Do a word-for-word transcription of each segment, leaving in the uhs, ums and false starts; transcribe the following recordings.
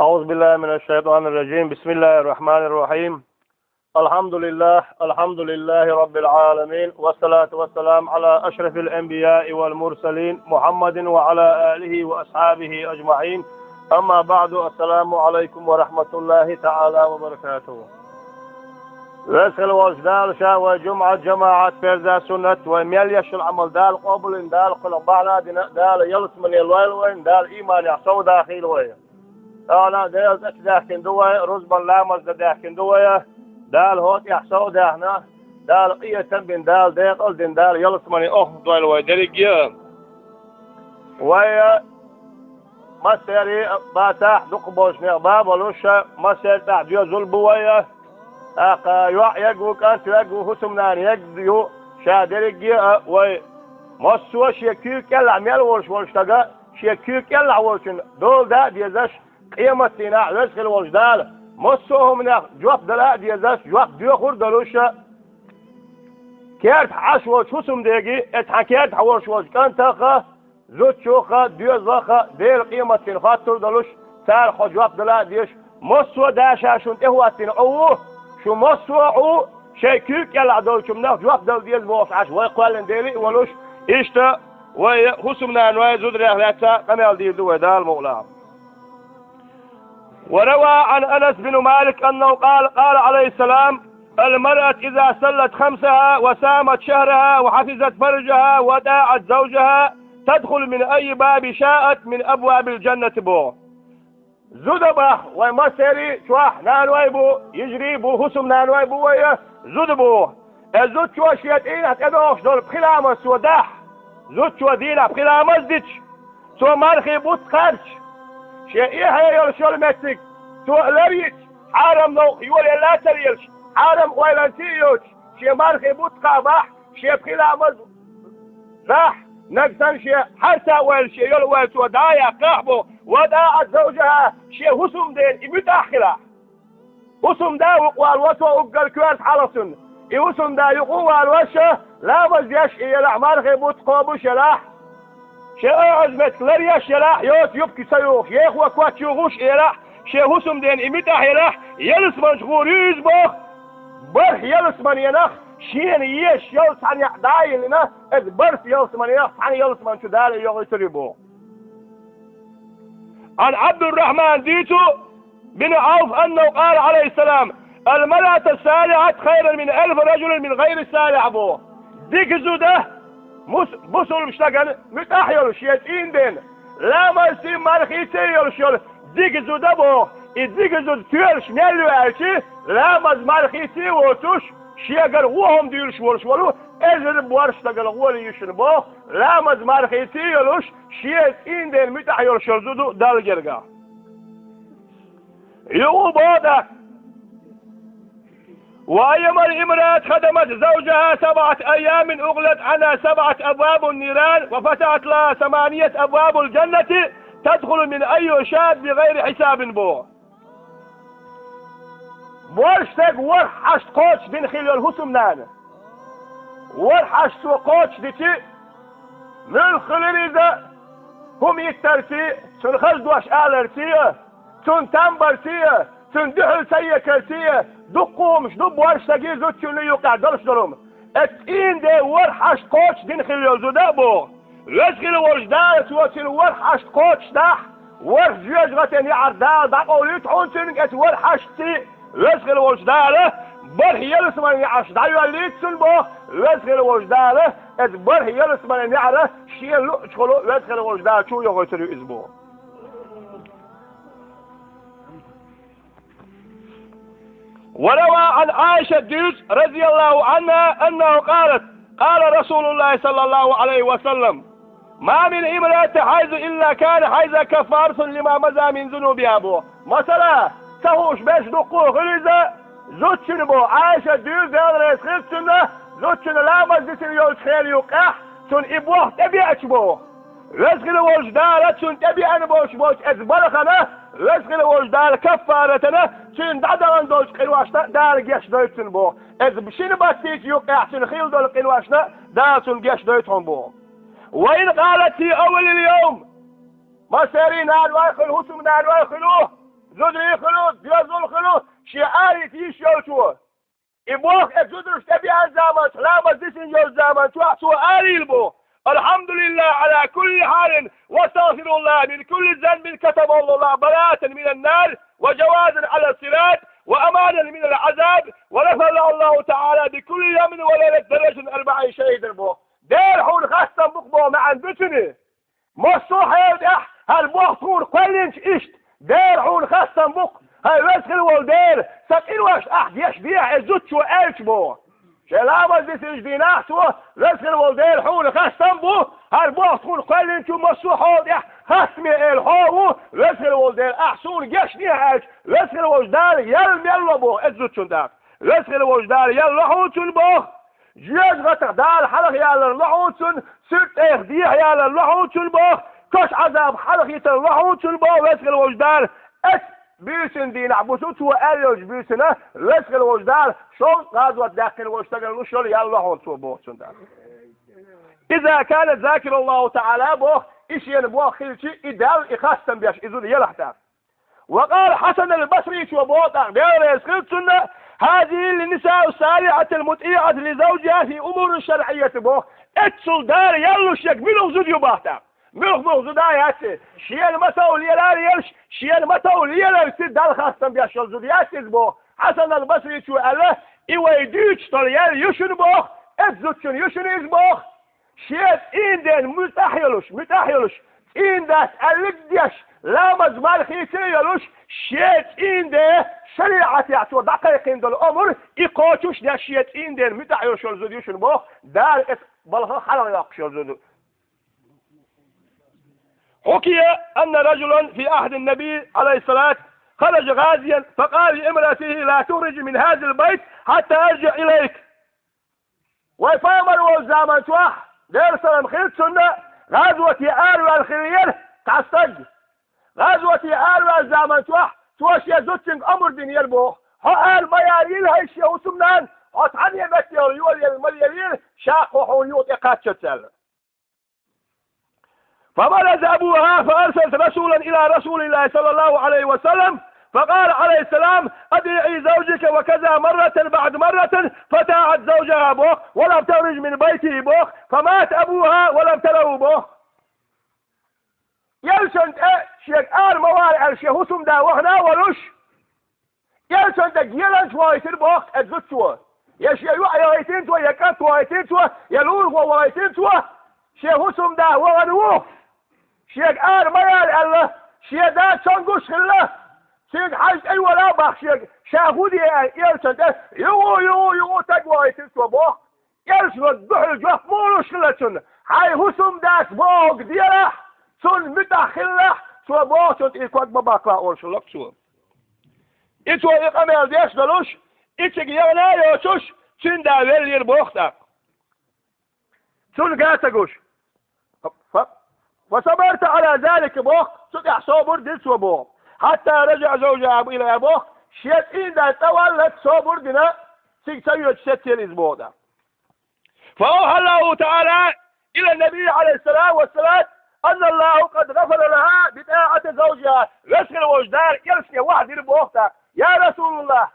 أعوذ بالله من الشيطان الرجيم. بسم الله الرحمن الرحيم. الحمد لله، الحمد لله رب العالمين، والصلاة والسلام على أشرف الأنبياء والمرسلين، محمد وعلى آله وأصحابه أجمعين. أما بعد، السلام عليكم ورحمة الله تعالى وبركاته. Веза хила волчу Дала ша вай жумӀат, жамаӀат, перза, суннат, вай мел еш йолу Ӏамал Дала къобалйина, Дала кхунах бахьана дина, Дала ялсамане лойла вайна, Дала ийманехь сов дахийла вай. Тахана Делан цӀа чу даьхкина ду вай, рузбан ламаз дан даьхкина ду вай. Дала хӀокху тӀехь сов даьхна, Дала къинхетам бина, Дала декъал дина, Дала ялсамане охьадойла вай дерриге а. Вай массеран а бацахь, дукхахболчу нехан бан а болуш, массеран а тӀехь доьзал бу вай. ТӀаккха йоӀ егна ву, кӀант вегна ву, хӀусамнана егна ю, ша дерриге а вай. Массо а шен куьйга кӀелахь мел волуш волу стага, шен куьйга кӀелахь волчун дола дан а дезаш, къематдийнахь Веза хила волчу Дала массо а хӀуманех жоп дала а дезаш, жоп доьхур а долуш, кертахь Ӏаш волчу хӀусамдега, эцхьана кертахь волуш волчу кӀантах а, зудчух а, доьзалх а, Делан къематдийнахь хоттур а долуш, царах хьо жоп дала а дезаш, массо а да ша шуна тӀехӀоттийна Ӏу ву, шу массо а Ӏу, шайн куьйга кӀелахь долчунах жоп дала деза бохуш Ӏаш вай кхоьллина Деле а волуш, иштта вай хӀусамнаной, зударий лаьцна къамел дийр ду вай Дала мукъалахь. وروى عن أنس بن مالك أنه قال: قال عليه السلام: المرأة إذا صلت خمسها وصامت شهرها وحفظت فرجها وأطاعت زوجها تدخل من أي باب شاءت من أبواب الجنة боху. Зуда боху, вай массеран а чохь наной бу, йижарий а бу, хӀусамнаной бу вай, зуда бу. Иза зудчо шен цӀийнах тӀедогӀуш долу пхи ламаз цо дахь, зудчо дийнахь пхи ламаз дича, цо мархий бутт кхаьрча, шен эхье йолуш йолу меттиг цо лар йича, хьарам новкъа йолаелла а ца лелаш, хьарам ойланца а йоцуш, шен мархий бутт кхаба бахь, шен пхи ламаз дахь, нагахь санна шен хьарца ойла, шен йолу ойла цо дӀа а яккхахь боху, وأطاعت زوجها, шен хӀусамдена и муьтӀахь хилахь. ХӀусамда вукъа валаво цо уггар коьрта хьалха цунна. И хӀусамда юкъа а валош, ламаз деш а елахь, мархий бутт кхобуш а елахь, шен оьгӀаз меттиг лар еш а елахь, йоцу юбка ца юхуш, ехо коч юхуш а елахь, шен хӀусамдена и муьтӀахь елахь, ялсаманчу гӀур ю иза боху, бархӀ ялсаманенах шена езаш йолу цхьана некъ дӀа а йиллина, иза бархӀ ялсаманенах цхьана ялсамани чу Дала йохуьйтур ю боху. عن عبد الرحمن дуьйцу بن عوف أنه قال عليه السلام: المرأة الصالحة خير من ألف رجل من غير صالح боху. Дика зуда мус-, бусулба стагана муьтӀахь йолуш шен цӀийнан дена, ламазций, мархийций йолуш йолу дика зуда боху. И дика зуда тоьлуш мел ю аьлча, ламаз, мархийций а воцуш, шегара вон хӀума дуьйлуш волуш волу эзар борша стагана гӀоли ю шуна боху, ламаз, мархийций а йолуш, шен цӀийнан дена муьтӀахь йолуш йолу зуда Далла гергахь. Юха боху тӀаккха: وأيما امرأة خدمت زوجها سبعة أيام أغلقت عنها سبعة أبواب النيران وفتحت لها ثمانية أبواب الجنة تدخل من أي شاءت بغير حساب боху. Борша стаг ворхӀ хьашт кхочушдина хилла йолу хӀусамнана. ВорхӀ хьашт цо кхочушдича, муьлха хилира иза, хӀума йиттарций, цунна хаза дош аларций, цунна там барций, цунна дуьхьал ца екарций, дуккха хӀумаш ду борша стагий, зудчунний юккъехь долуш долу хӀума. Эцу цӀийнан дена ворхӀ хьашт кхочушдина хилла йолу зуда а боху. Веза хила волчу Дала цо цуьнан ворхӀ хьашт кхочушдахь, ворхӀ жоьжахатин неӀар Дала дӀакъовлуьйту хьуна цуьнга эцу ворхӀ хьаштций, Веза хила волчу Дала бархӀ ялсаманин неӀарш дӀайоьллуьйту цунна боху, Веза хила волчу Дала эцу бархӀ ялсаманин неӀар шен луъучухула Веза хила волчу Дала чу а йохуьйтур ю иза боху. وروى عن عائشة дуьйцу, رضي الله عنها، أنه قالت: قال رسول الله صلى الله عليه وسلم: ما من امرأة تحيض إلا كان حيضها كفارة لما مضى من ذنوبها боху. Масала, ца хууш берш дуккха а хуьлу иза, зудчунна боху, Ӏайша дуьйцу, Дела реза хилла цунна, зудчунна ламаз дитина йолчу хенан юккъехь, цунна и болх тӀебеача боху. Веза хила волчу Дала цунна тӀебеана болуш болчу эцу балхана, Веза хила волчу Дала каффаратана, цуьнан дӀадахана долчу къиношна Дала гечдойту цунна боху. Эцу шина баттийчу юккъехь цуьнан хилла долу къиношна Дала цунна гечдойту хьуна боху. وإن قالت في أول اليوم, массерий наной хуьлу, хӀусамнаной хуьлу, Зударий хуьлу, доьзал хуьлу, шен арийта йиш йолчо. И боху, э, зудараш тӀебеана заманчохь, ламаз дисина йолчу заманчохь цо арийла боху: «الحمد لله على كل حال، وأستغفر الله من كل ذنب، كتبه الله براءة من النار، وجوازا على الصراط، وأمانا من العذاب، ورفعه الله تعالى بكل يوم وليلة درجة أربعين شهيدا» боху. Дера хьуна хастам бу-кх боху маьӀна буьтуьнан. Массо а хьолан тӀехь хӀара боху тхуна кхоьллинчу иштта, дера хьуна хастам бу-кх, хӀай веза хила волу Дела, сан къиношна ахь гечдехьа, и зудчо аьлча боху. Шен ламаз дисинчу дийнахь цо, веза хила волу Дела, хьуна хастам бу, хӀара боху тхуна кхоьллинчу массо а хьолан тӀехь хастаме Эла хьо ву, веза хила волу Дела, ахь суна гечдехьа аьлча, веза хила волчу Дала ял мел ло боху, и зудчун дакъа. Веза хила волчу Дала ял ло хьуна цунна боху. Жоьжахатех Дала хьалха ялар ло хьуна цунна, суьртӀех дехьа ялар ло хьуна цунна боху, кошан Ӏазабах хьалха йитар ло хьуна цунна боху, веза хила волчу Дала. Эцу буьйсанан дийнахь бу цо аьлла йолчу буьйсанна, веза хила волчу Дала, шовзткъа гӀазот даьккхина волчу стагана луш йолу ял ло хьуна цо боху цунна Дала. إذا كان ذاكر الله تعالى боху, и шена боху хилча, и Далла и хастам беш, и зуда елахь тӀаккха. وقال الحسن البصري цо боху тӀаккха, Дела реза хила цунна: هذه النساء الصالحات المطيعات لزوجها في أمور شرعية боху. Эццул Дала ял луш ерг муьлха зуда ю боху тӀаккха? Муьлха-муьлха зуда яц и? Шена ма-тов лелар елаш, шена ма-тов леларца Далла хастам беш йолу зуда яц иза боху. Хьасан ал-Басричо аьлла, и вай дуьйцуш долу ял ю шуна боху, эцу зудчун ю шуна иза боху. Шен цӀийнан дена муьтӀахь йолуш, муьтӀахь йолуш, цӀийнан дас аьлларг а деш, ламаз мархийца а йолуш, шен цӀийнан ден шариӀатехь цо дӀакхайкхина долу омра, и кхочуш а деш, шен цӀийнан дена муьтӀахь йолуш йолу зуда ю шуна боху, Дала эцу балхах хьалха йоккхуш йолу зуда. حكي أن رجلا في عهد النبي عليه الصلاة خرج غازيا فقال لامرأته: لا تخرجي من هذا البيت حتى أرجع إليك. Вай пайхамар волчу заманчохь, Делан салам хилла цунна, гӀазоте араваьлла хиллера цхьа стаг. ГӀазоте араваьллачу заманчохь цо шен зудчуьнга омра динера боху: «Хьо ара ма ялийла, хӀай шен хӀусамнана, хьо цхьана а метте йолу йола елла ма лелийла, ша кхо хьуна юха тӀекхаччалц», — аьлла. فمرض أبوها فأرسلت رسولا إلى رسول الله صلى الله عليه وسلم فقال عليه السلام: أطيعي زوجك. وكذا مرة بعد مرة فأطاعت زوجها боху, ولم تخرج من بيته боху, فمات أبوها ولم تره боху. Элчан тӀе шега ара ма вала аьлла шен хӀусамда вахана а волуш, Элчан тӀе геланча вахийтира боху эцу зудчо. Я шен йоӀ вахийтина цо, я кӀант вахийтина цо, я лулахо вахийтина цо, шен хӀусамда вахана ву. Шега ара ма яла аьлла, шен да чан гуш хилла. Цуьнга хьажа тӀейола боху шега, ша хӀун де аьлла, Элчан тӀе юха, юха, юха стаг вахийтира цо боху. Элчано дуьхьал жоп ма луш хилла цунна: «Хьайн хӀусамдас бохург делахь, цунна муьтӀахь хилалахь, цо бохучунна тӀе ког ма баккхалахь», — олуш хилла цо. И цо и къамел деш долуш, и цига яхана а йоцуш, цуьнан да веллера боху тӀаккха. Цунна ган ца гуш. Фа-, фа-, «فصبرت على ذلك» боху, цу тӀехь собар дира цо боху. «حتى رجع زوجها إليها» боху, шен цӀийнан да цӀа валлалц собар дина, цига ца воьдуш сецира иза боху тӀаккха. فأوحى الله تعالى إلى النبي عليه الصلاة والسلام أن الله قد غفر لها بطاعة زوجها. Веза хила волчу Дала Элчане вахьйу дира боху тӀаккха: «Я Расулаллах,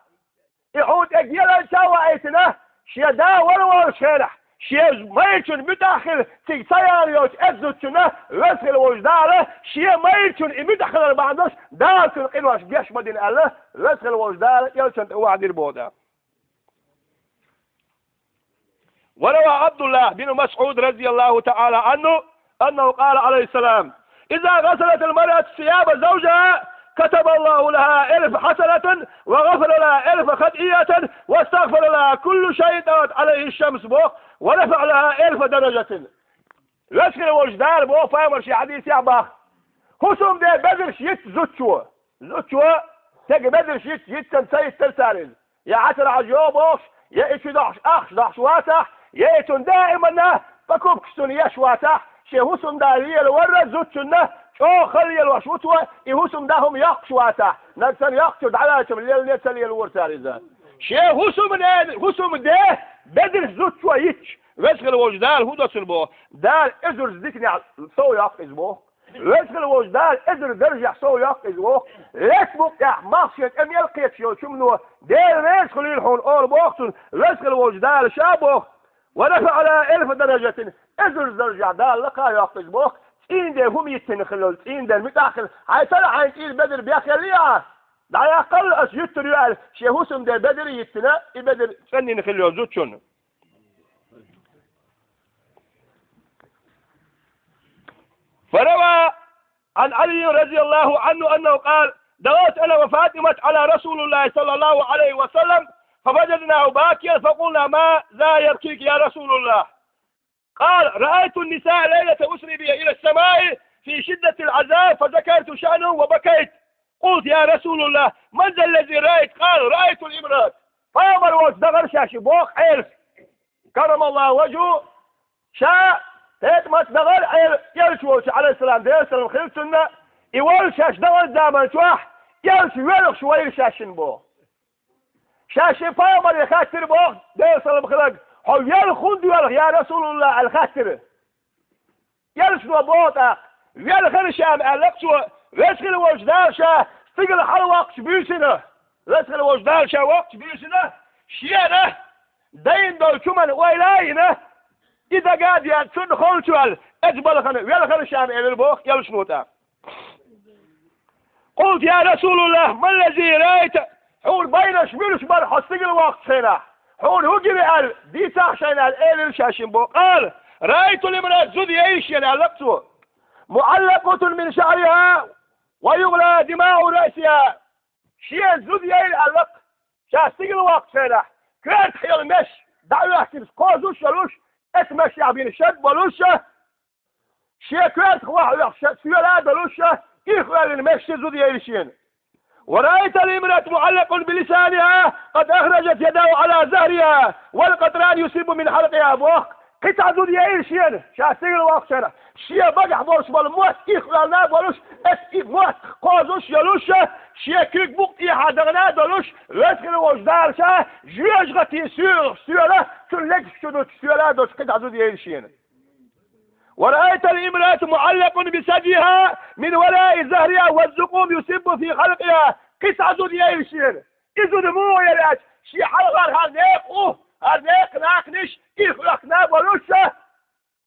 и хьуна тӀе геланча а ваийтина, шен да вара волчу хенахь, шен майрачунна муьтӀахь хила цига ца яла йолчу эцу зудчунна, Веза хила волчу Дала шен майрачунна и муьтӀахь хилар бахьана долуш, Дала цуьнан къинош геч ма дина», — аьлла, Веза хила волчу Дала Элчане тӀе вахьйу дира боху тӀаккха. وروى عبد الله بن مسعود رضي الله تعالى عنه أنه قال عليه السلام: إذا غسلت المرأة ثياب زوجها كتب الله لها ألف حسنة وغفر لها ألف خطيئة واستغفر لها كل شيء طلعت عليه الشمس боху, ورفع لها ألف درجة. Веза хила волчу Дала боху, пайхамар шен хьадисехь боху: хӀусамде безарш йиц зудчо. Зудчо стеган безарш йиц, йиццан ца йиттара цара иза. Я Ӏасар хьажа йогӀу бохуш, я и чу дохьуш, ахча дохьуш вацахь, я и цунна даиманна покупкаш цунна еш вацахь, шен хӀусамда лела варра зудчунна чӀогӀа хала лелош ву цо, и хӀусамда хӀума йоккхуш вацахь, нагахь санна йоккхучуьра дӀаваьлча-м лелане а ца лелавора цара иза. Шен хӀусамнен-, хӀусамде безарш зудчо йитча, Веза хила волчу Дала хӀун до цунна боху? Дала эзарза диканехь сов йоккху иза боху. Веза хила волчу Дала эзар даржехь сов йоккху иза боху. Лаьттан букъ тӀехь мах шен тӀе мел кхеташ йолчу хӀумано, Дела реза хуьлийла хьуна олу боху цунна, Веза хила волчу Дала ша боху. Ва рафаӀана эльфа даражатин, эзар даржехь Дала лакха йоккху иза боху. ЦӀийнан ден хӀума йиттина хила йолу, цӀийнан ден муьтӀахь хила. Хьайн сара хьайн цӀийнан бедар бехъеллий ахь? ДӀаяккхал ас юьттур ю аьлла, шен хӀусамден бедар а йиттина, и бедар цӀанйина хила йолу зудчунна. فروى عن علي رضي الله عنه أنه قال: دخلت أنا وفاطمة على رسول الله صلى الله عليه وسلم، فوجدناه باكيا، فقلنا: ما ذا يبكيك يا رسول الله؟ قال: رأيت النساء ليلة أسري بي إلى السماء في شدة العذاب، فذكرت شأنه وبكيت. قلت: يا رسول الله، من ذا الذي رأيت؟ قال: رأيت الامرأة. Пайхамар волчу дахара шаьш и боху Ӏелас. Карамаллаху важху, ша ПетӀамат дахара Ӏела, элча волчу, Ӏалайхиссалам, Делан салам хила цунна, и волчу шаьш дахара заман чохь, элча воьлхуш вайра шаьшшинна боху. Ша шен пайхамаре хаьттира боху, Делан салам хиларг: «Хьо велха хӀунда воьлху, я Расулаллах?» — аьлла хаьттира. Элчано боху тӀаккха: «Велхира ша», — аьлла цо, Веза хила волчу Дала ша стигала хьалавоккхуш буьйсина. Веза хила волчу Дала ша воккхуш буьйсина, шена дайна долчу хӀуманна ойла а йина, и дага а деана, цунна холчу аьлла, оцу балхана велхира ша элира боху элчано тӀаккха. قلت: يا رسول الله، ما الذي رأيت؟ Хьуна байнарш муьлш бара хьо стигала воккхучу хенахь? Хьуна хӀун гира аьлла, дийцахьа шайна аьлла, элира шаьшшинна боху. قال: رأيت الامرأة, зуда яйра шена аьлла цо. معلقة من شعرها ويغلى دماء رأسها. Шена зуда яйра аьлла, ша стигала воккхучу хенахь, коьртах йолу меш дӀаоьхкина кхозуш а йолуш, эцу мешехь бина шад а болуш, шен коьртах вахьоьхуш, соьла а долуш, ирх оьллина мешши зуда яйра шена. ورأيت الامرأة معلقة بلسانها قد أخرجت يدها على ظهرها والقطران يصب من حلقها, боху, кхин цхьа зуда яйра шена, ша стигала воккхучу хенахь, шен багахь болуш болу мотт ирх оьллина а болуш, эцу и мотт кхозуш а йолуш, шен куьг букъ тӀехьа дахана а долуш, Веза хила волчу Дала ша жоьжахатин соьлах соьла, цуьнан легаш чу дуттуш соьла а долуш кхин цхьа зуда яйра шена. ورأيت الامرأة معلقة بثديها من وراء ظهرها والزقوم يصب في حلقها, кхин цхьа зуда яйра шена. И зуда муха яра аьлча, шен хьалхара хӀара некъа у, хӀара некъа накханаш, ирх оьхкина а болуш,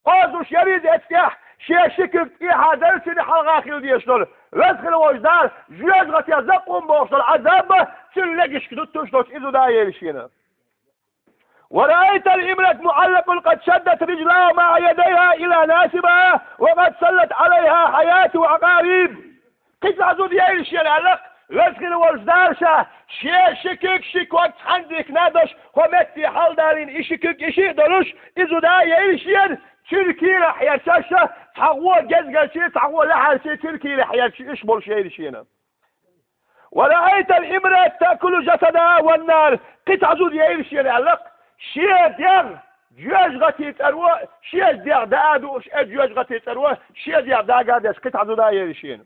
кхозуш яра иза эцу тӀехь, шен ши куьг тӀехьа дара цуьнан хьалха хила дезаш долу, Веза хила волчу Дала жоьжахатин закъум бохуш долу Ӏазаб цуьнан легашка дуттуш долуш и зуда а яйра шена. ورأيت الامرأة معلقة قد شدت رجلها مع يديها إلى ناصبها وقد صلت عليها حيات وعقارب. Кхин цхьа зуда яйра шена аьлла, Веза хила волчу Дала ша, шен ши куьг, ши ког цхьаьна дихкина а долуш, хӀокху метте хьалдалийна и ши куьг, и шиъ а долуш, и зуда а яйра шена, цуьнан кийрахь хьерчаш, цхьа гӀо гезгарчий, цхьа гӀо лаьхьарчий, цуьнан кийрахь хьерчаш, уьш болуш яйра шена. ورأيت الامرأة تأكل جسدها والنار. Кхин цхьа зуда яйра шена аьлла, шен дегӀ жоьжахатин цӀаро, шен дегӀ даа а дууш, э, жоьжахатин цӀаро, шен дегӀ дага а деш, кхин цхьа зуда яйра шена.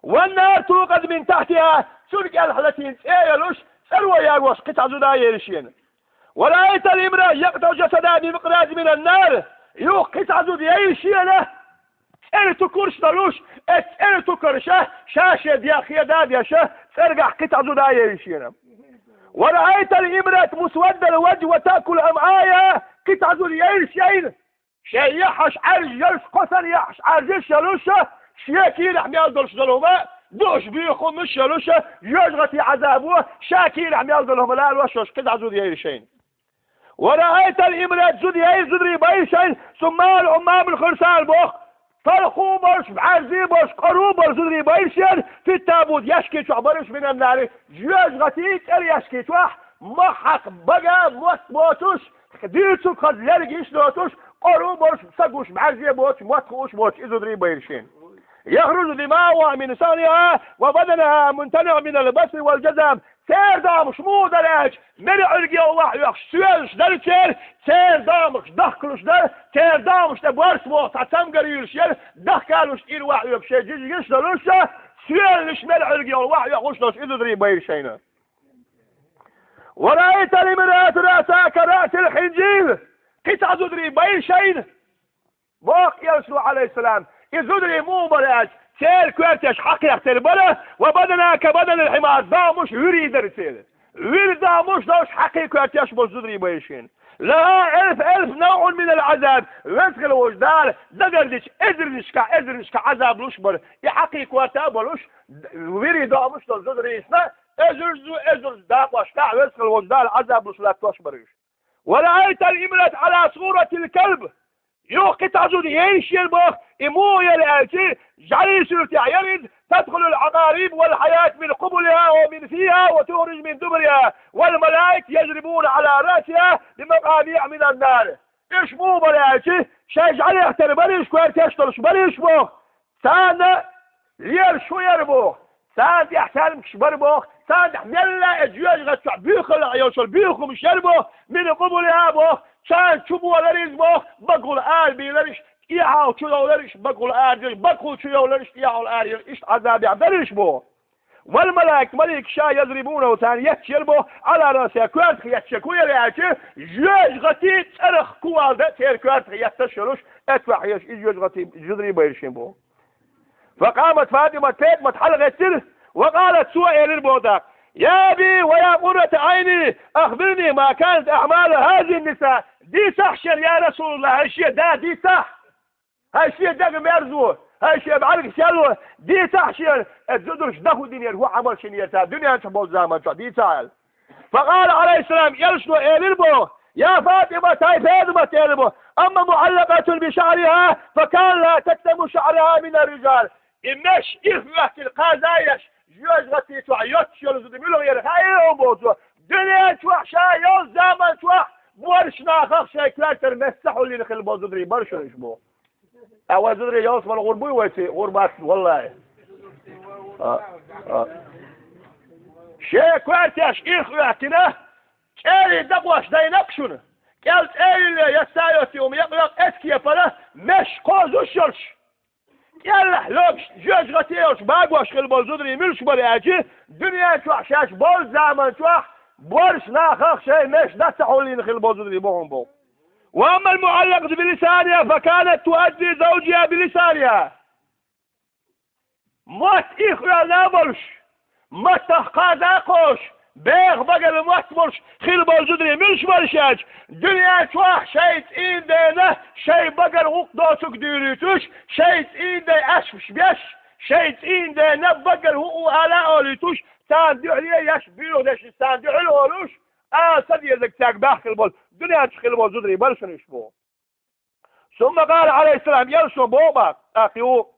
والنار توقد من تحتها, цуьнан кӀелхьа латийна цӀе а йолуш, цӀаро ягош кхин цхьа зуда яйра шена. ورأيت الامرأة يقطع جسدها بمقراض من النار. Юха кхин цхьа зуда яйра шена, цӀеран тукарш а долуш, эцу цӀеран тукарша ша шен дегӀ хеда а деш, цӀергахь кхин цхьа зуда яйра шена. ورأيت الامرأة مسودة الوجه وتأكل أمعاءها, кхин цхьа зуда яйра шена. Шен яххьаш Ӏаьржа йолуш, кхо санна яххьаш Ӏаьржаш йолуш, шен кийрахь мел долуш долу хӀума, дууш буьйху хӀуманаш йолуш, жоьжахатин Ӏазабо, ша кийрахь мел долу хӀума лалош йолуш кхин цхьа зуда яйра шена. ورأيت الامرأة, зуда яйра, зударий байра шайна, صماء العماء الخرساء, боху, талхо а болуш, бӀаьрзе а болуш, къаро а болуш зударий байра шена, في التابوت, яьшки чохь бараш, من النار, жоьжахатин цӀеран яьшки чохь, махьакх бага мотт боцуш, дуьйцург хаза лерг йиш доцуш, къаро а болуш, са гуш, бӀаьрзе а боцуш, мотт хууш боцуш и зударий байра шена. يخرج دماؤها من صدرها وبدنها ممتنع من البصر والجزم. Церан домаш муха дара аьлча, мера Ӏуьргел охьаоьхуш соьлаш дара церан, церан домаш дахкалуш дара, церан домаш тӀе борс боху цхьа цамгар юьйлуш яра, дахкалуш Ӏийра охьаоьхуш шайн жижигаш а долуш, соьланаш мера Ӏуьргел охьаоьхуш долуш и зударий байра шайна. ورأيت الامرأة رأسها كرأس الخنزير. Кхин цхьа зударий байра шайна. Боху элчано, Ӏалайхиссалам, И зударий муха бара аьлча, церан коьрташ хьакхетар бара, وبدنها كبدن الحمار, домаш вуьрий дара церан. Вуьрий домаш долуш хьакхий коьрташ болу зударий бара шена. لها ألف ألف نوع من العذاب. Веза хила волчу Дала дагардича эзарнашкахь, эзарнашкахь Ӏазаб луш бара. И хьакхий корта а болуш, вуьрий домаш долу зударийшна, эзарзу, эзарзу дакъошкахь Веза хила волчу Дала Ӏазаб луш латтош бара уьш. ورأيت الامرأة على صورة الكلب. Юха кхин цхьа зуда яйшина боху, и муха яра аьлча, жӀаьлин суьртехь яра иза, تدخل العقارب والحيات من قبلها ومن فيها وتخرج من دبرها، والملائكة يضربون على رأسها بمقامع من النار. Уьш муха бара аьлча, шайн жӀаьлех тера бара уьш, коьрташ долуш бара уьш боху. Царна лелаш хӀун яра боху? Царна тӀехь саьрмикаш бара боху, царна тӀехь мелла а жоьжахати чохь буьйхаллехь йолчуьра буьйхамаш яра боху, من قبلها боху, царна чу болара иза боху, багахула арабийларш, тӀехьагӀа чу йовларш, багахула арадерш, багахула чу йовларш, тӀехьагӀа арадерш, иштта Ӏазабехь дара уьш боху. والملائكة, маликаш а, يضربون, царна етташ яра боху, على رأسها, коьртах етташ яра, хӀун яра аьлча, жоьжахати цӀарах кувалда церан коьртах етташ йолуш, эцвахьеш, и жоьжахати зударий бара шена боху. فقامت فاطمة, ПетӀамат хьалагӀеттира, وقالت, цо элира боху тӀаккха: يا أبي ويا قرة عيني، أخبرني ما كانت أعمال هذه النساء. Дийцахьа шена, я Расулаллах, хӀай шен да, дийцахьа. ХӀай шен деган мерзо, хӀай шен бӀаьргаш яло, дийцахьа шена, оцу зударша дан хӀун динера, хӀун Ӏамал шинера цара дуьнен чохь болчу заман чохь, дийцахьа аьлла. فقال عليه السلام, элчано элира боху: يا فاطمة, хӀай ПетӀамат, элира боху, أما معلقة بشعرها فكان لا تكتم شعرها من الرجال. И меш ирх хӀоьттина кхаза еш, жоьжахати чохь йоцуш йолу зуда муьлха яра хаьий хьуна боху цо, дуьнен чохь ша йолчу заман чохь, боьрша нахах шайн коьртара меш ца хьулйина хилла болу зударий бара шуна уьш боху. Ткъа вай зударий ялсамане гӀур буй вай ци? ГӀур бац, валлахӀи. А, а. Шен коьртеш ирх хӀоьттина, чӀерий дакъош дайна-кх шуна. КӀел цӀе йилле, я са йоций хӀума, якъ-якъ эцкепара, меш кхозуш йолуш. КӀеллахь лоьгуш, жоьжахати йолуш багош хилла болу зударий муьлш бара аьлча, дуьнен чохь шаьш болу заман чохь, боьрша нахах шайн меш дан ца хьулйина хилла болу зударий бу хьуна боху. وأما المعلقة بلسانها فكانت تؤذي زوجها بلسانها. Мотт ирх оьлла а болуш, маттах кхаза а кхозуш, беха багара мотт болуш хилла болу зударий муьлш бара аьлча, дуьнен чохь шайн цӀийнан дена шайн багара гӀуллакх доцург дуьйлуьйтуш, шайн цӀийнан ден аьшпаш беш, шайн цӀийнан дена багара хӀун ала а олуьйтуш, царна дуьхьал еш, буьйху дешнаш царна дуьхьал а олуш, ала ца дезарг цаьрга баьхкина болу, дуьнен чу хилла болу зударий бара шуна уьш боху. ثم قال عليه السلام, элчано боху боху, тӀаккха юха: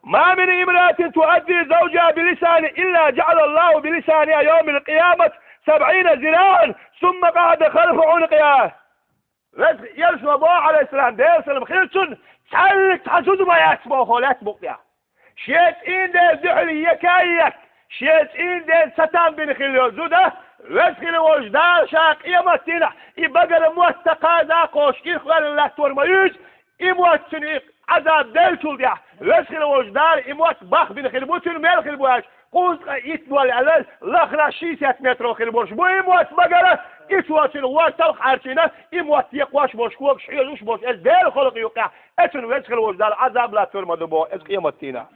ما من امرأة تؤذي زوجها بلسان إلا جعل الله بلسانها يوم القيامة سبعين ذراعا ثم قعد خلف عنقها. Веза, элчано боху, Ӏалайхиссалам, Делан салам хила цунна, цхьаьллиг цхьа зуда ма яц боху лаьтта букъ тӀехь. Шен цӀийнан ден дуьхьал екха а етта, шен цӀийнан ден ца там бина хилла йолу зуда, Веза хила волчу Дала ша къематдийнахь и багара мотт кхаза а кхозуш ирх оьллина латтор ма юьйцу, и мотт цуьнан и Ӏазаб деллачул тӀехь, Веза хила волчу Дала и мотт бах бина хир бу цуьнан, мел хир бу аьлча, кхузткъе итт долла аьлла, лахара шестьдесят метров хир болуш бу и мотт багара, и цо цуьнан ворта талха Ӏаьржина, и мотт екъош болуш, когаш хьоьжуш болуш, иза Делан халкъ юкъехь, и цунна Веза хила волчу Дала Ӏазаб латтор ма ду боху иза къематдийнахь.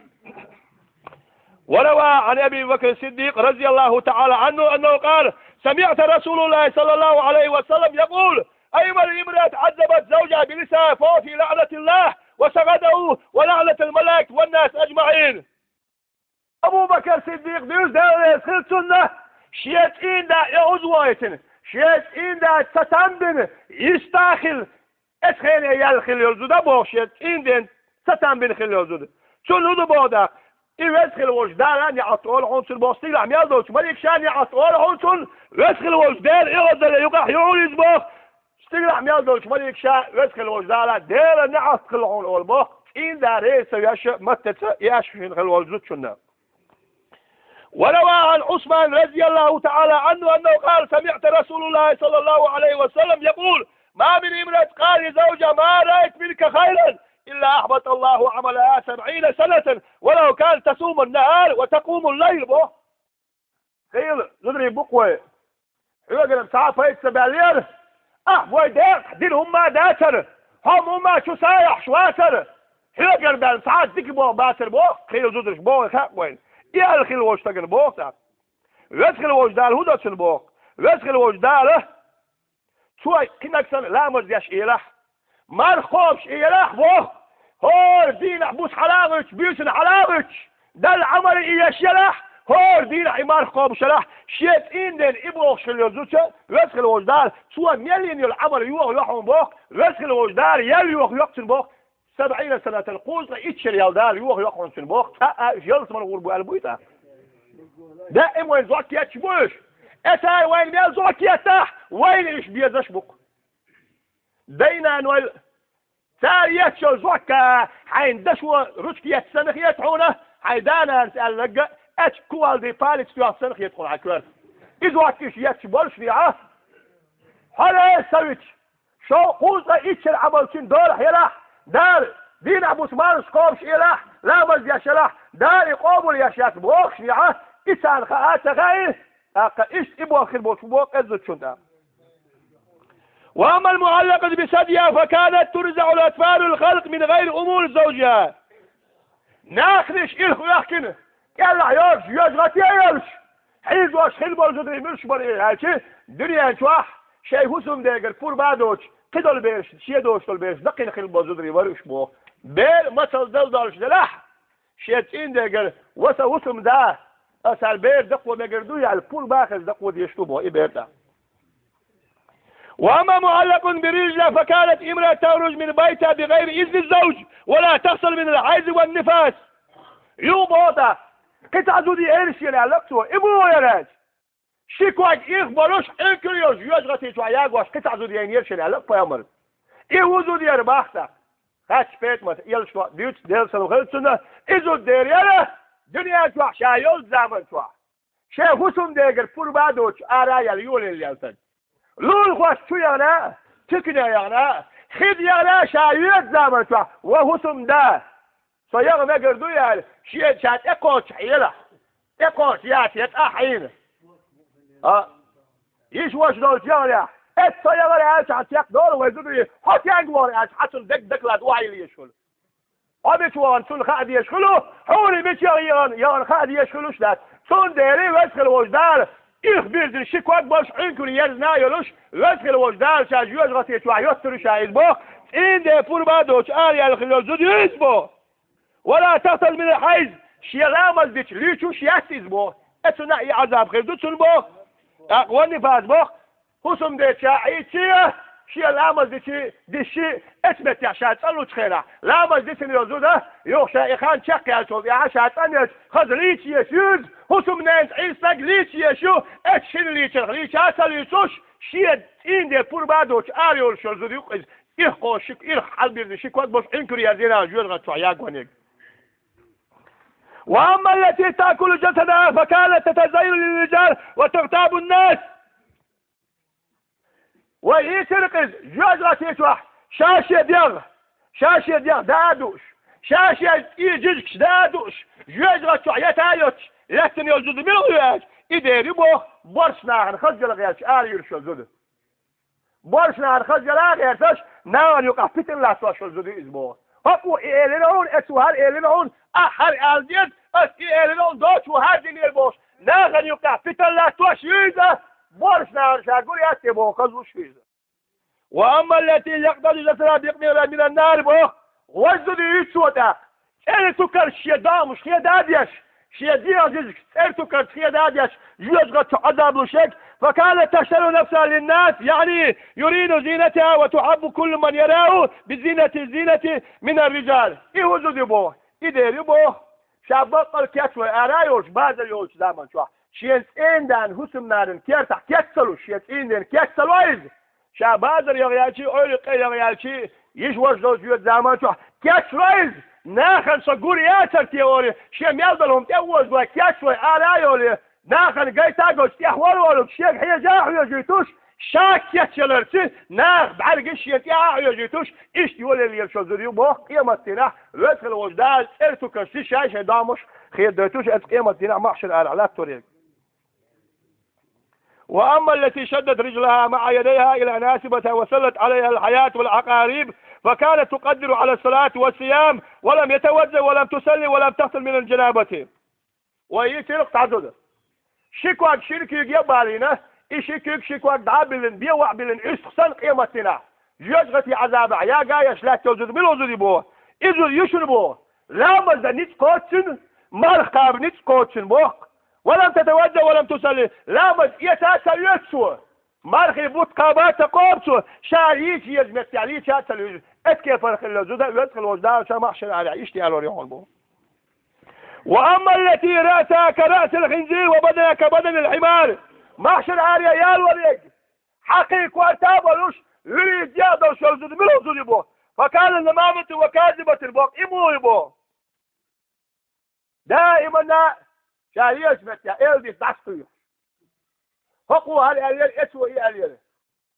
وروى عن أبي بكر الصديق رضي الله تعالى عنه أنه قال: سمعت رسول الله صلى الله عليه وسلم يقول: أيما امرأة عذبت زوجها بلسانها فهو في لعنة الله وسخطه ولعنة الملائكة والناس أجمعين. Абу Бакр Сиддикъ дуьйцу, Дела реза хила цунна, шен цӀийнан да оьгӀаз вахийтина, шен цӀийнан да ца там бина, йист а хилла, эцу хене яьлла хилла йолу зуда боху, шен цӀийнан ден ца там бина хилла йолу зуда. Цунна хӀун ду боху тӀаккха? И Веза хила волчу Дала неӀалт олу хьуна цунна боху, стигалахь мел долчу маликаша неӀалт олу хьуна цунна, Веза хила волчу Дела оьгӀазле юкъахь йолу иза боху, стигалахь мел долчу маликаша Веза хила волчу Дала Дела неӀалт хила хьуна олу боху, цӀийнан да реза ца веш, маттаца и аьшпаш бина хилла волу зудчунна. وروى عن عثمان رضي الله تعالى عنه أنه قال: سمعت رسول الله صلى الله عليه وسلم يقول: ما من امرأة قالت لزوجها: ما رأيت منك خيرا، إلا أحبط الله عملها سبعين سنة ولو كانت تصوم النهار وتقوم الليل. Бо, хила, зударий бу-кх вай. Хьоьгара цхьа а пайда ца баьллера, ахь вай декъахь дина хӀумма а дацара, Хьо муха чу сагӀа йохьуш вацара, хьоьгара баьнна цхьа а дика болх бацара боху, кхин зударша боху хаьа вайна. И аьлла хилла волчу стагана боху тӀаккха. Веза хилла волчу Дала хӀун до цунна боху? Веза хилла волчу Дала, цо кхинаг санна ламаз деш Ӏелахь, марха кхобуш Ӏелахь боху, хӀора дийнахь буса хьала а гӀуьттуш, буьйсанна хьала а гӀуьттуш, Далла Ӏамал и еш елахь, хӀора дийнахь и марха кхобуш елахь, шен цӀийнан ден и бохуш хилла йолу зуда, Веза хилла волчу Дала, цо мел йина йолу Ӏамал йоха йо хьуна боху, Веза хилла волчу Дала ял йоха йо цунна боху, сабӀийна санатан, кхузткъе итт шерал Дала йоха йо хьуна цунна боху, цкъа а уьш ялсамане гӀур бу аьлла буй тӀаккха? Даим вайна зӀок етташ бу уьш. Эцара вайна мел зӀок еттахь, вайна уьш безаш бу-кх. Дай-наной, цара етташ йолу зӀок а, хьайн дашо ручка етта санна хета хьуна, хьайн да-нанас аьлларг а, эццахь кувалдий палец тоьхна санна хета хьуна хьан коьрта. И зӀок уьш етташ боллушехь, хьо лер ца виташ, шовзткъе итт шеран Ӏамал цуьнан долахь елахь, Дала дийнахь буса марха кхобуш Ӏелахь, ламаз деш елахь, Дала и къобал еш яц бохушехь, и царна хаа а ца хаьий, тӀаккха иштта и болх хир болуш бу боху кхеззачунна тӀаккха. وأما المعلقة بثديها فكانت ترضع أطفال الخلق من غير أمور زوجها. Наханаша ирх оьхкина, кӀелахь йоцуш, йоьжгӀате а йолуш, хьийзош хилла болу зударий муьлш бара аьлча, дуьнен чохь шайн хӀусамдегара пурба а доцуш, кхидолу бераш, шен доцуш долу бераш даккхийна хилла болу зударий бара уьш боху. Бер мацалла дала долуш делахь, шен цӀийнан дегара: «Ва сан хӀусамда, аса хьан бер даккхо мегар ду», — аьлла, пурба а хезна даккхо дезаш ду боху и бер тӀаккха. وأما معلق برجلها فكانت امرأة تخرج من بيتها بغير إذن الزوج ولا تغتسل من الحيض والنفاس. Юха боху тӀаккха, кхин цхьа зуда яра шена аьлла-кх цо, и муха яра аьлча, ши ког ирх болуш, Ӏуьнкур йолуш, йоьжгӀате чохь ягош кхин цхьа зуда яйнера шена аьлла-кх пайхамара. И хӀун зуда яра боху тӀаккха? Хаьттича, ПетӀамата, элчано дуьйцу, Делан салам хилла цунна, и зуда дера яра, дуьнен чохь ша йолчу заман чохь шен хӀусамдегара пурба а доцуш, ара а яьлла, йолаелла яьлла стаг. Лулахошка чу яхана а, туькане яхана а, хида яхана а ша йоьду заман чохь: «Ва хӀусамда, со яха мегар ду», — аьлла, шен ша тӀекхоччуш хьелахь, тӀекхоччуш яц я тӀе хьийна. А, йиша-ваша долчу яхарехь, эцца со яхара аьлча, хьан чекхдолу вай зударий, хьо стенга вахара аьлча, хьан цунна дерг дакалад охьайилла езаш хуьлу. Хьо мича вахана цунна хаа дезаш хуьлу, хьуна мича яхана, яхана хаа дезаш хуьлуш дац. Цундела Веза хилла волчу Дала ирх бирзина ши ког болуш, Ӏуьнкур ерзина а йолуш, Веза хилла волчу Дала ша жоьжахате чохь йоттур ю ша иза боху, цӀийнан ден пурба а доцуш ара яьлла хилла йолу зуда ю иза боху. «Ва ла тагътасил минал хьайз», шен ламаз дича лийчуш яц иза боху. Эцунна а и Ӏазаб хир ду цунна боху. ТӀаккха «ва нифас» боху, хӀусамдечу а Ӏийча а, шен ламаз дича, дисча а, эцу меттехь ша цӀа лучу хенахь, ламаз дисина йолу зуда, юха ша и хан чекхъяьллачул тӀаьхьа ша цӀанъелча, хаза лийча езаш ю иза, хӀусамненца Ӏийса стаг лийча езаш ю, эцу шина лийчарх лийча а ца лийцуш, шен цӀийнан ден пурба а доцуш ара йолуш йолу зуда ю-кх иза. Ирх кхочуш, ирх хьалабирзина ши ког болуш, Ӏуьнкур ерзина жоьжахати чохь ягониг. «Ва амма ллати таъкулу жасадаха, факанат татазаййану лирриджали ва тагътабун нас». Вай йийцира-кх иза, жоьжахати чохь ша-шен дегӀ, ша-шен дегӀ даа а дууш, ша-шен и жижигаш даа а дууш, жоьжахати чохь ята а йоцуш, лаьттина йолу зуда мила ю аьлча, и дера ю боху, боьрша нахана хаза яла гӀерташ ара юьрш йолу зуда. Боьрша нахана хаза яла а гӀерташ, нахана юкъахь питана латтош йолу зуда ю иза боху. ХӀокхо и элира хьуна, эцо хӀара элира хьуна, ахь хӀара ала деза, ас и элира хьуна, доцо хӀара динера бохуш, нахана юкъахь питана латтош ю иза, боьрша нахана ша гур яц те боху, хазлуш ю иза. «Ва амма ллати якътади жасадаха бикъитӀарин минан нар» боху, важа зуда ю цо тӀаккха. ЦӀера тукарца шен догӀмаш хеда а деш, шен дегӀан жижигаш цӀера тукарца хеда а деш, жоьжахати чу Ӏазаб луш ерг, «факанат таштари нафсаха линнас», яъни, «юрину зинатаха ва тухьаббу куллу ман яраху би зинати зинати минар риджал». И хӀун зуда ю боху? И дера ю боху, ша баккъал кечлой ара а йолуш, базар йолчу заман чохь, шен цӀийнан-нанан, хӀусамнанан кертахь кеч ца луш, шен цӀийнан-ненан кеч ца ло иза. Ша базар яхъяьлчий, Ӏуьйран къе яхъяьлчий, йиша-ваша долчу йоьду заман чохь кечло иза, нахана со гур яцара те олий, шен мел долу хӀума тӀе а озалой, кечлой ара а йолий, нахана гайта а гойтуш, тӀехвала а волуш, шега хьежа а хьоьжуьйтуш, ша кечъяларца, наха бӀаьргаш шена тӀехь а хьоьжуьйтуш, иштта йолаелла йолуш йолу зуда ю боху къематдийнахь, Веза хилла волчу Дала цӀера тукарца шай-шайн догӀмаш хедойтуш, оцу къематдийнахь махьшар арахь латтор ерг. «Ва амма ллати шаддат риджлаха маъа ядайха ила насибатиха ва саллат Ӏалайхал хьайат вал Ӏакъариб, فكانت تقدر على الصلاة والصيام، ولم يتوضأ ولم تصلي ولم تغتسل من الجنابة. Вай йийцира цхьа зуда. Ши ког шина куьйга а балийна, и ши куьг ши ког дӀа а биллина, бен а биллина, уьстагӀ санна къематдийнахь, жоьжахатин Ӏазабехь яга а еш лаьтташ йолу зуда мила ву зуда боху? И зуда ю шуна боху. Ламаз дан ницкъ кхоччуш, марха кхаба ницкъ кхоччуш боху. ولم تتوضأ ولم تصلي. Ламаз эца а ца оьцу цо. Мархин бутт кхаба а ца кхобу цо, ша лийча еза меттехь лийча а ца луьйжу. Эцу кепара хилла зуда, веза хилла волчу Дала ша махьшар арахь иштта ялор ю хьуна боху. وأما التي رأسها كرأس الخنزير وبدنها كبدن الحمار. Махьшар арахь ялор ерг, хьакхин корта а болуш, вуьрхӀитта де а долуш йолу зуда мила ву зуда боху? فكانت نمامة وكاذبة боху, и муха ю боху? Даиманна ша еза меттехь эладита дӀасакхуьйхуш. ХӀокхо хӀара аьллера, эцо и аьллера.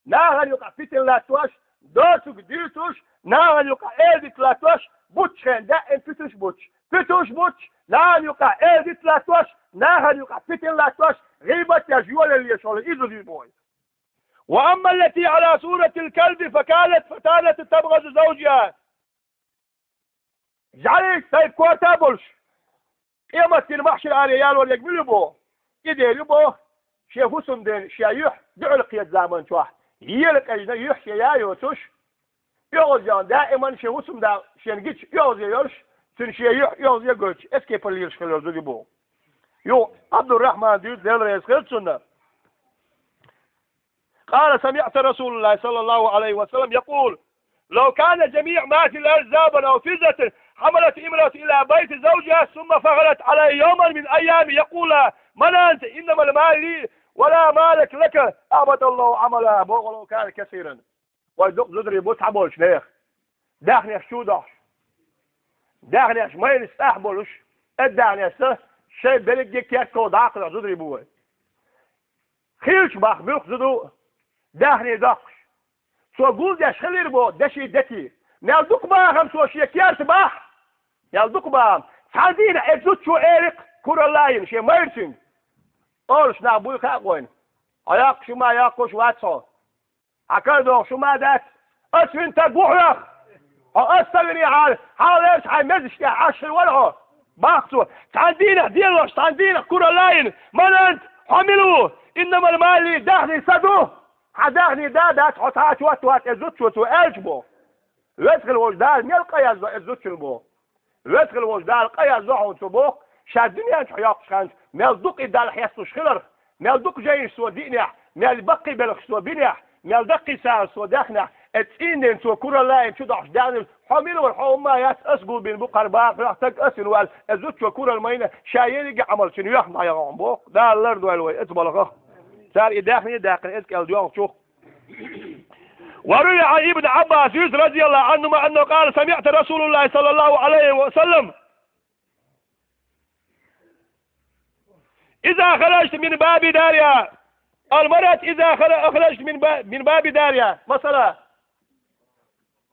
Нахана юкъахь питана латтош, доцург дуьйцуш, нахана юкъахь эладита латтош, бутташ хенахь даима питанаш бутташ, питанаш бутташ, нахана юкъахь эладита латтош, нахана юкъахь питана латтош, гӀийбат деш, йолалла еш волу и зуда ю боху. وأما التي على صورة الكلب فكانت فتانة تبغض زوجها. ЖӀаьлин тайпа корта а болуш, къематдийнахь махьшар арахь ялор ерг мила ю боху? И дера ю боху, шен хӀусамден шен юьхь дуьхьал кхета заман чохь, ела къежна юьхь шен я а йоцуш, оьгӀазъян даиман шен хӀусамда шена гича оьгӀазе йолуш, цуьнан шен юьхь оьгӀазе гойтуш, эцу кепара лелаш хилла зуда ю боху. Юха Абдуррахьман дуьйцу, Дела реза хила цунна. قال: سمعت رسول الله صلى الله عليه وسلم يقول: لو كان جميع ما في الأرض ذهبا أو فضة حملت امرأة إلى بيت زوجها ثم فغلت عليه يوما من أيام يقول لها: من أنت؟ إنما المال لي ولا مالك لك، أحبط الله عملها ولو كان كثيرا. Вай дукха зударий бу цхьаболчу нехан. Даьхнеш чу а дохуш. Даьхнеш майраш цӀахь болуш, эдда даьхнешца шайн берриге керккал дӀа а кхуьйхуш зударий бу вай. Хилча боху муьлхха зуда ю, даьхни доккхуш. Цо гулдеш хилира боху деши дети. Мел дукха бахам цо шен керта боху. Мел дукха бахам. Цхьана дийнахь эцу зудчо элира куралла а йина шен майрачуьнга. Олуш нах буй хаьа вайна. Хьо йоккхуш ю ма, йоккхуш вац хьо. Хьан кара дохуш ю ма дац. Ас вина стаг ву хьох. Хьо ас ца винехьара, хьалха лерчу хьайн мезаш тӀехь Ӏаш хир вара хьо. Боху цо. Цхьана дийнахь делош, цхьана дийнахь куралла а йина. Манант, хьо мила ву? Иннамал мали, даьхни сан ду. Хьан даьхни да а дац, хьо цхьа а чот вац, эцу зудчо цо аьлча боху. Веза хила волчу Дала мел къа яздо эцу зудчуьнга боху. Веза хила волчу Дала къа яздо хьуна цо боху, ша дуьнен чохь йоккхучу хенахь, мел дукха и Далла хьесталуш хиларх, мел дукха жайнаш цо диънехь, мел баккхий белхаш цо бинехь, мел даккхий сагӀаш цо даьхнехь, эцу цӀийнан цо куралла а йина чу дохьуш даьхнарг, хьо мила вара, хьо хӀумма а яц, ас гулбина бу кхара бахарх стаг, ас вина ваьлла, эцу зудчо куралла ма йина, ша ерриге а Ӏамал цуьнан юьхь ма яхьа хьуна боху, Дала лардойла вай эцу балхах. Цара и даьхни а даьккхина эцу кӀел доьлхучух. وروي عن ابن عباس رضي الله عنهما أنه قال: سمعت رسول الله صلى الله عليه وسلم: إذا خرجت من باب دارها، المرأة إذا خر-، خرجت من با-، من باب دارها. Масала,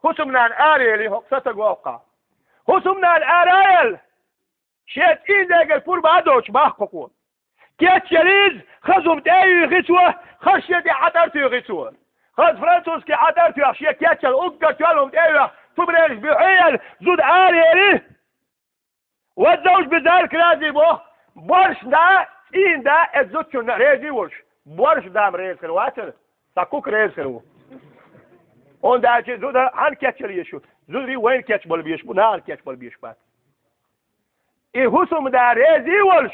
хӀусамнана ара яьлла, хӀокху сатаг воккха. ХӀусамнана ара а яьлла, шен цӀийнан дегара пурба а доцуш боху кхо. Кечъелла иза, хаза хӀума тӀе а юьйхи цо, хаза шен тӀе Ӏатар туьйхи цо. Хаза французский Ӏатар тоьхна, шен кечъелла уггар тоьлла хӀума тӀе а йоьхна, тумренаш буьхье а яьлла, зуда ара а яьлла. والزوج بذلك راضي боху, боьрша да, цӀийнан да, эцу зудчунна реза а волуш. Боьрша да-м реза хир вацара, цхьа куьг реза хир ву. ХӀунда аьлча зуда хьанна кечъяла езаш ю? Зударий вайна кечбала безаш бу, нахана кечбала безаш бац. И хӀусамда реза а волуш,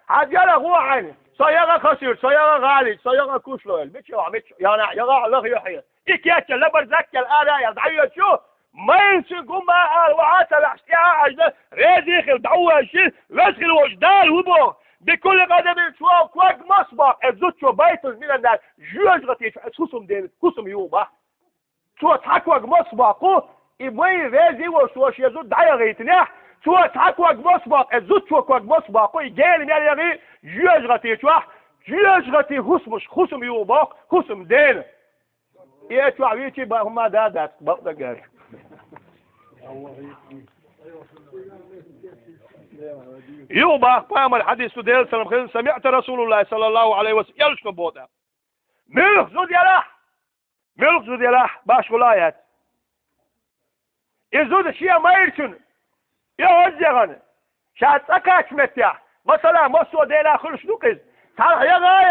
хьан делахь ву хьайна, со ягӀа Хасуьрта, со ягӀа ГӀалича, со ягӀа Кушло аьлла, мича ягӀа, мича ягӀа, ягӀа лаха ю хье. И кечъелла, лабар заккъелла ара а яьлла, дӀайоьдуш ю, майрачуьнга хӀумма а ала, вахьа а ца ваьхьаш, тӀе а хьаьжна, реза а хилла, дӀа а ваьжча, веза хила волчу Дала ву боху, بكل قدم, цо ког мосу боху, эцу зудчо, بيت من النار, жоьжахати чу эцу хӀусамдена хӀусам ю боху. Цо цхьа ког мосу боккху, и вай реза а волуш цо шен зуда дӀаяхийтинехь, цо цхьа ког мосу боккху, и зудчо ког мосу боккху, и гена мел яхи, жоьжахати чохь, жоьжахати хӀусамаш, хӀусам ю боккху, хӀусамдена. И чохь вийчи бан хӀума да а дац, бакъдерг аьлча. Юха боху пайхамар хьадис ду, Делан салам хилла, سمعت رسول الله صلى الله عليه وسلم, элчано боху тӀаккха. Муьлха зуда ялахь! Муьлха зуда ялахь, башхалла а яц. И зуда шен майрачун, и хӀоззагӀан, ша цӀа кхаьчча меттехь, масала, массо а дена хуьлуш ду-кх иза, цхьанхьа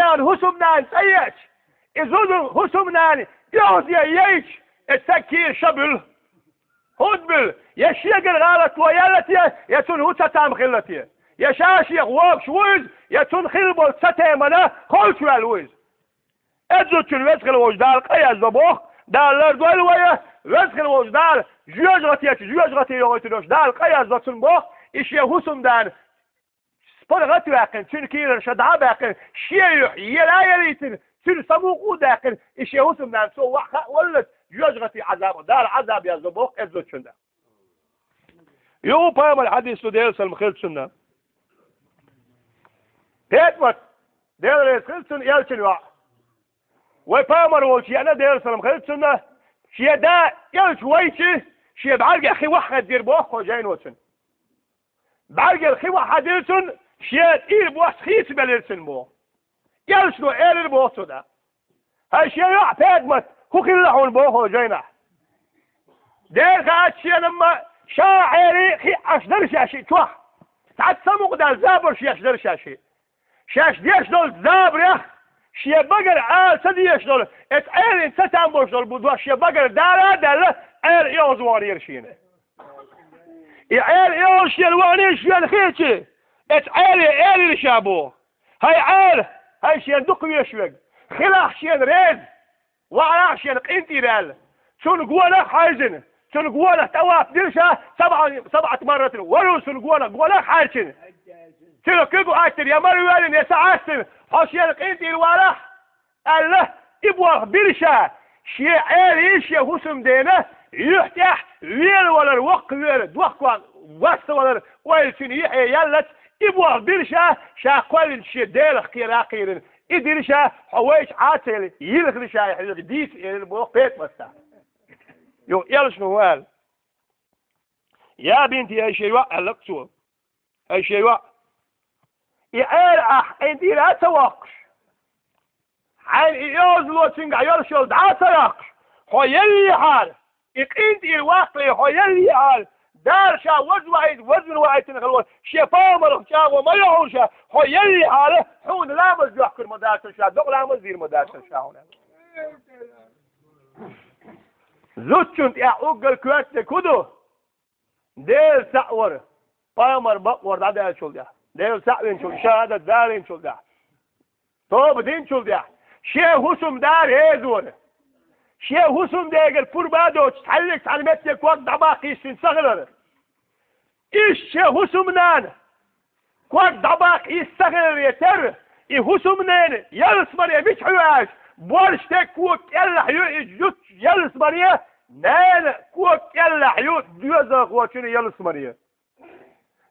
ян хӀусамнана цӀа еача, и зуда хӀусамнана и хӀозза яйча, и стаг кийра ша буьллу. ХӀунда буьллу? Я шегара гӀалат вон яьлла те, я цунна хӀун цатам хилла те? Я ша шех вогуш ву иза, я цунна хилла болу цатемана холчуваьлла ву иза. Эцу зудчун Веза хила волчу Дала къа яздо боху, Дала лардойла вай, Веза хила волчу Дала жоьжахатечу жоьжахате йохуьйтур йолуш Дала къа яздо цунна боху, и шен хӀусамдана паргӀат а ваьккхина, цуьнан кийрара ша дӀа а баьккхина, шен юьхь ела а елийтина, цуьнан самукъа а даьккхина, и шен хӀусамнана цо ваха хаа валлалц жоьжахате Ӏазаб, Дала Ӏазаб яздо боху эцу зудчунна. Юха пайхамар хьадис ду, Делан салам хилла цунна. ПетӀамат, Дела реза хила цунна, элчан йоӀ. Вай пайхамар волчу еана, Делан салам хилла цунна, шен да элча вайча, шен бӀаьргех хи ваха хаддийра боху кхо жайночун. БӀаьргех хи ваха хаддийра цунна, шен тӀера бос хийцабелира цуьнан боху. Элчано элира боху цу да. ХӀай шен йоӀ ПетӀамат, хӀун хилла хьуна боху жайнахь? Дера хаьттича шена-м ша Ӏели хиъ Ӏаш дара шаьш и чохь. Цхьацца самукъадаьлла забарш еш дара шаьш и. Шаьш деш долчу забарех шен багара Ӏела ца дезаш долу, эцу Ӏелина ца там болуш долу бу дош шен багара дара а даьлла, Ӏела оьгӀазваханера шена. И Ӏела оьгӀаз шена ваханера шена хиъча, эцу Ӏеле элира ша боху. ХӀай Ӏела, хӀай шена дукха везаш верг, хилахь шена реза, вахьарахь шена къинтӀера аьлла. Цунна гонах а хьаьрчина, цунна гонах тӀаваф дира ша, сабӀа-, сабӀат марратин, варуш цунна гонах, гонах а хьаьрчина. Цуьнан куьг а Ӏоттира, я мара воьллина, я схьаэцна, хьо шена къинтӀера валахь, аьлла, и болх бира ша, шен Ӏелин, шен хӀусамдена юьхь тӀехь велавалар, воккхавер, дохко ваставалар ойла цуьнан юьхье яллалц, и болх бира ша, ша кхоьллинчу шен Делах кхера а кхийрина. И дира ша, хьо вайчу Ӏа ца елла, йилхира ша и хьоьга дийца, элира боху ПетӀамата. Юха элчано хӀун аьлла? Я бинти, хӀай шен йоӀ, аьлла-кх цо. ХӀай шен йоӀ, и Ӏела ахь къинтӀера а ца воккхуш, хьайна и оьгӀазло цуьнгахь йолуш йолу дӀа а ца йоккхуш, хьо еллехьара, и къинтӀера ваккхале хьо еллехьара, Дала ша вазвахьийта, вазвина вахьийтина хилла волу шен пайхамарх чӀагӀо ма йо хьуна ша, хьо еллехьара, хьуна ламаз йохкур ма дац ша, докъа ламаз дийр ма дац ша хьуна. Зудчунна тӀехь уггар коьртаниг хӀун ду? Дела цхьаъ вар, пайхамар бакъвар дӀадаьллачул тӀаьхьа, Дела цхьаъ винчул, шахӀадат далийначул тӀаьхьа, тоба динчул тӀаьхьа, шен хӀусамда реза вар. Шен хӀусамдегара пурба а доцуш, цхьаьллиг цхьана метте ког дӀабаккхийча цуьнца ца хилар. Иштта шен хӀусамнана ког дӀабаккха йиш ца хиларе терра, и хӀусамнена ялсамане мичахь ю аьлча, борша стеган кога кӀелахь ю и зудчун ялсамане, нана кога кӀелахь ю доьзалхочун ялсамане.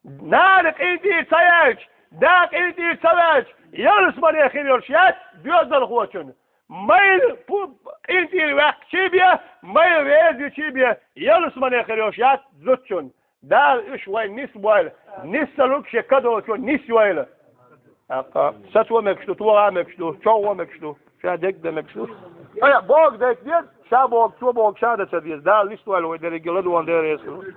Нана къинтӀера ца яьлча, да къинтӀера ца ваьлча, ялсамане хир йолуш яц доьзалхочун. Майра пу-, къинтӀера ваьккхичий бен, майра реза йичий бен, ялсамане хир йолуш яц зудчун. Дала уьш вайн нисбойла, нисса луг шен кадочо нисйойла. ТӀаккха сацо мегаш ду, тоха мегаш ду, чӀогӀо мегаш ду, ша дегда мегаш ду. Ай, бога дайта деза, ша бога, цо бога ша дан ца деза. Дала нисдойла вай дерриге, ладогӀа Дела реза хуьлда.